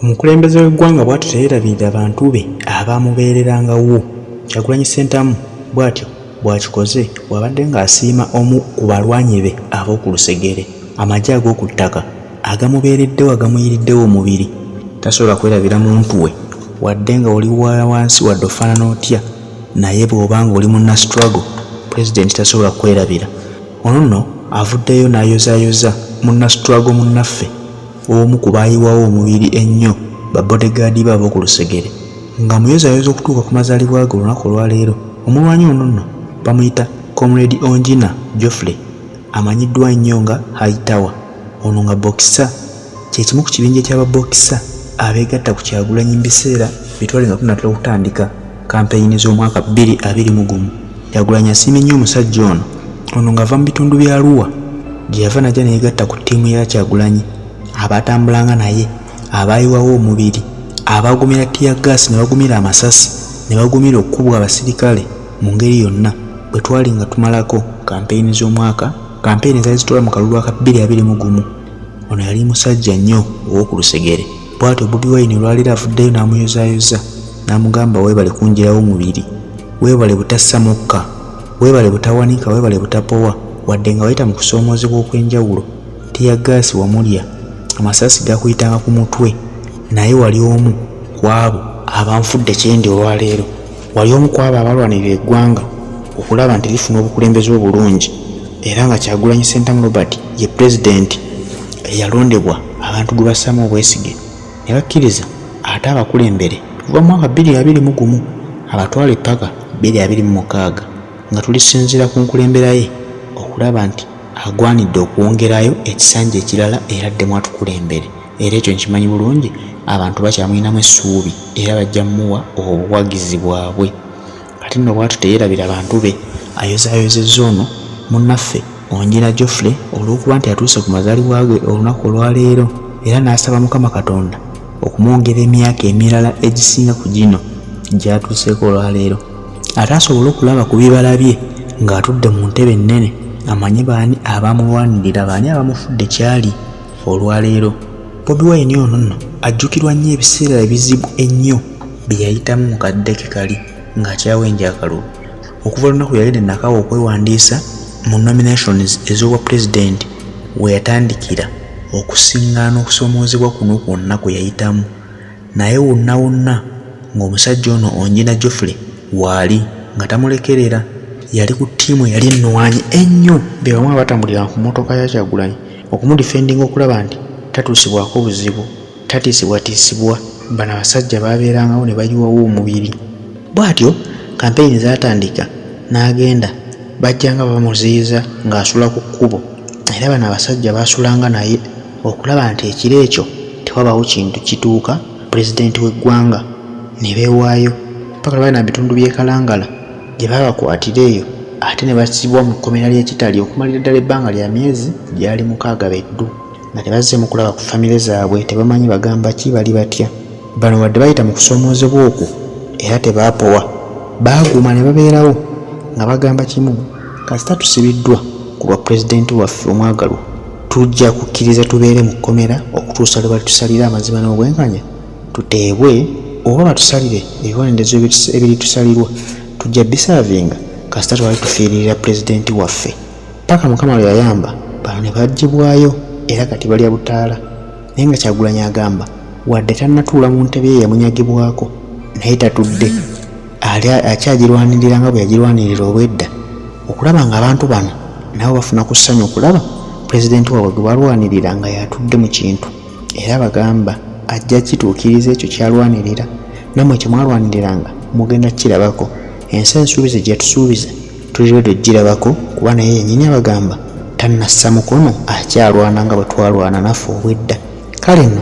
Omukulembeze w'eggwanga bwatyo teyerabirira bantu be abamubeererangawo. Kyagulanyi Ssentamu bwatyo bw'akikoze bw'abadde ng'asiima omu ku balwanyi be ab'oku lusegere, amagye ag'oku ttaka agamubeereddewo agamuyiriddewo omubiri. Tasobola kwerabira muntu we wadde nga oli wa wansi wadde ofaanana otya naye bw'oba ng'oli munna struggle, Pulezidenti tasobola kukwerabira. Ono nno avuddeyo n'ayozaayoza munna struggle munnaffe omu ku baayiwawo omubiri ennyo ba bodegaadi be ab'oku lusegere ng'amuyozaayoza okutuuka ku mazaalibwa ge olunaku olwaleero. Omulwanyi ono nno bamuyita Comrade Ongina Geoffrey amanyiddwa ennyo nga High Tower. Ono nga bokisa kye kimu ku kibinja kya babokisa abeegatta ku Kyagulanyi mu biseera bye twali nga tunaatera okutandika kampeyini z'omwaka 2021. Kyagulanyi asiimye nnyo omusajja ono. Ono ng'ava mu bitundu bya Arua gye yava n'ajja ne yeegatta ku ttiimu ya Kyagulanyi abaatambulanga naye, abaayiwawo omubiri, abaagumira ttiyaggaasi ne bagumira amasasi ne bagumira okukubwa abasirikale mu ngeri yonna bwe twali nga tumalako kampeyini z'omwaka kampeyini ezaali zitwala mu kalulu aka 2021. Ono yali musajja nnyo ow'oku lusegere. Bw'atyo Bobi Wine olwaleero avuddeyo n'amuyozaayoza n'amugamba weebale kunjirawo mubiri, weebale butassa mukka, weebale butawanika, weebale butapowa wadde nga wayita mu kusoomoozebwa okw'enjawulo, ttiyaggaasi wamulya, amasasi gaakuyitanga ku mutwe naye wali omu ku abo abanfudde kyendi olwaleero. Wali omu ku abo abalwanirira eggwanga okulaba nti lifuna obukulembeze obulungi era nga Kyagulanyi Ssentamu Robert ye pulezidenti eyalondebwa abantu gwe bassaamu obwesige ne bakkiriza ate abakulembere okuva mu mwaka 2021 abatwale ppaka 2026 nga tulisinziira ku nkulembera ye okulaba nti agwanidde okwongerayo ekisanja ekirala era addemu atukulembere era ekyo nkimanyi bulungi abantu bakyamulinamu essuubi era bajja mmuwa obuwagizi bwabwe. Kati nno bwatyo teyerabira bantu be, ayozaayozezza ono munnaffe Ongina Geoffrey olw'okuba nti atuuse ku mazaalibwa ge olunaku olwaleero era n'asaba Mukama Katonda okumwongera emyaka emirala egisinga ku gino gy'atuuseeko olwaleero ate asobole okulaba ku bibala bye ng'atudde mu ntebe ennene amanye baani abamulwanirira baani abamufudde kyali olwaleero. Bobi Wine ono nno ajjukirwa nnyo ebiseera ebizibu ennyo bye yayitamu mu kadde ke kali ng'akyawenja akalulu. Okuva olunaku lwe yagenda e Nakawa okwewandiisa mu nominations ez'obwa pulezidenti we yatandikira okusingaana okusoomoozebwa kuno kwonna kwe yayitamu naye wonna wonna ng'omusajja ono Ongina Geoffrey waali nga tamulekerera. Yali ku ttiimu eyali ennwanyi ennyo be bamu abatambuliranga ku mmotoka ya Kyagulanyi okumudifendinga okulaba nti tatuusibwako buzibu, tatiisibwatiisibwa. Bano abasajja baabeerangawo ne bayiwawo omubiri. Bw'atyo kampeyini zaatandika n'agenda bajjanga bamuziyiza ng'asula ku kkubo era bano abasajja baasulanga naye okulaba nti ekiro ekyo tewabaawo kintu kituuka pulezidenti w'eggwanga ne beewaayo paka lwe baali na bitundu by'e Kalangala gye baabakwatira eyo ate ne basibwa mu kkomera ly'e Kitalya okumalira ddala ebbanga lya myezi gyali mukaaga be ddu nga tebazzeemu kulaba ku famire zaabwe tebamanyi bagamba ki bali batya. Bano wadde bayita mu kusoomoozebwa okwo era tebaapowa baaguma ne babeerawo nga bagamba kimu kasita tusibiddwa ku lwa pulezidenti waffe omwagalwa tujja kukkiriza tubeere mu kkomera okutuusa lwe balitusalira amazima n'obwenkanya tuteebwe oba batusalire ebibonerezo ebiritusalirwa tujja bisaavinga kasita twali tufiiririra pulezidenti waffe paka Mukama lwe yayamba bano ne baggyibwayo era kati balya butaala naye nga Kyagulanyi agamba wadde tannatuula mu ntebe ye yamunyagibwako naye tatudde ali akyagirwanirira nga bwe yagirwanirira obwedda okulaba nga abantu bano nabo bafuna ku ssanyu okulaba pulezidenti waabwe gwe balwanirira nga y'atudde mu kintu era bagamba ajja kituukiriza ekyo kyalwanirira nammwe kye mwalwaniriranga mugenda kukirabako ensi ensuubize gye yatusuubiza tuli ready okugirabako kuba naye yennyini abagamba tannassa mukono akyalwana nga bwe twalwana naffe obwedda. Kale nno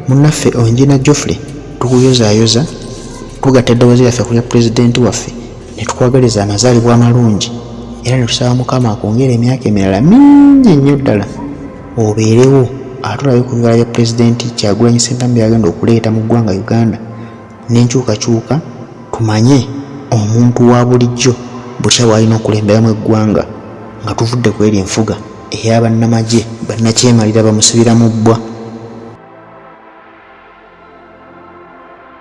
munnaffe Ongina Geoffrey tukuyozaayoza tugatta eddoboozi lyaffe ku lya pulezidenti waffe ne tukwagaliza amazaalibwa amalungi era ne tusaba Mukama akwongere emyaka emirala mingi nnyo ddala obeerewo ate olabe ku bibala bya pulezidenti Kyagulanyi Ssentamu by'agenda okuleeta mu ggwanga Uganda n'enkyukakyuka tumanye omuntu wa bulijjo butya bw'alina okukulemberamu eggwanga nga tuvudde ku eri enfuga eya bannamagye bannakyemalira bamusibira mu bbwa.